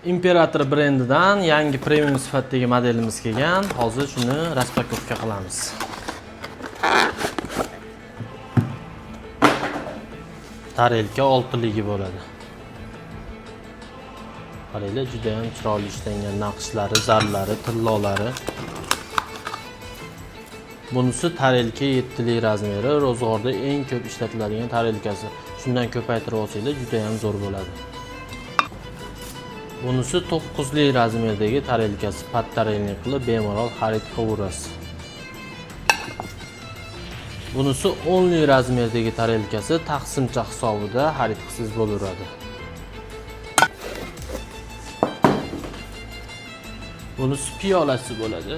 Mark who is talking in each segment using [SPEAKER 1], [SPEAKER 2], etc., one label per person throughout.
[SPEAKER 1] Imperator brendidan yangi premium sifatdagi modelimiz kelgan. Hozir shuni распаковка qilamiz. Tarelka oltiligi bo'ladi. Qaranglar, juda ham chiroyli ishlangan naqshlari, zarlari, tillolari. Bunisi tarelka 7lik razmeri, ro'zg'orda eng ko'p ishlatiladigan tarelkasi. Shundan ko'paytirib olsanglar juda ham zo'r bo'ladi. Bunisi 9lik razmerdagi tarelkasi, podtarelnik qilib bemalol xarid qilaverasiz. Bunisi 10lik razmerdagi tarelkasi, taqsimcha hisobida xarid qilsangiz bo'laveradi. Bunisi piyolasi bo'ladi.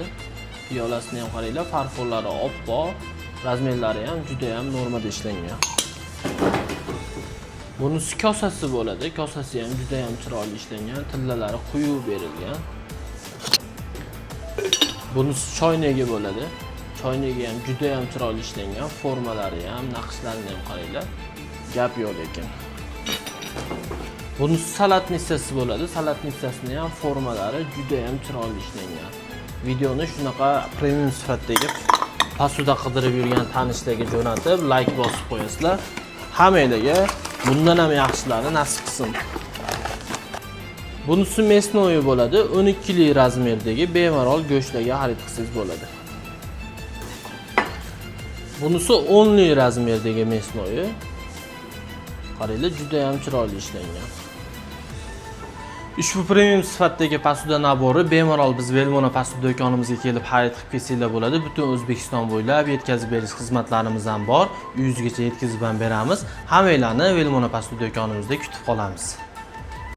[SPEAKER 1] Piyolasini ham qaranglar, farforlari oppoq, razmerlari ham juda ham normada ishlangan. Bunisi kosasi bo'ladi. Kosasi ham juda ham chiroyli ishlangan, tillalari quyuq berilgan. Bunisi choynagi bo'ladi. Choynagi ham juda ham chiroyli ishlangan, formalari ham, naqshlarini ham qaranglar. Gap yo'q lekin. Bunisi salatnitsasi bo'ladi. Salatnitsasini ham formalari juda ham chiroyli ishlangan. Videoni shunaqa premium sifatdagi pasuda qidirib yurgan tanishlarga jo'natib, like bosib qo'yasizlar. Hammanglarga bundan ham yaxshilarini nasib qilsin. Bunisi mesnoyi bo'ladi. 12 lik razmerdagi bemalol go'shtlarga xarid qilsangiz bo'ladi. Bunisi 10 lik razmerdagi mesnoyi. Qaranglar, juda ham chiroyli ishlangan. Ushbu premium sifatdagi pasuda nabori bemalol biz Velmona pasuda do'konimizga kelib xarid qilib kelsanglar bo'ladi. Butun O'zbekiston bo'ylab yetkazib berish xizmatlarimiz ham bor. Uyingizgacha yetkazib ham beramiz. Hammanglarni Velmona pasuda do'konimizda kutib qolamiz.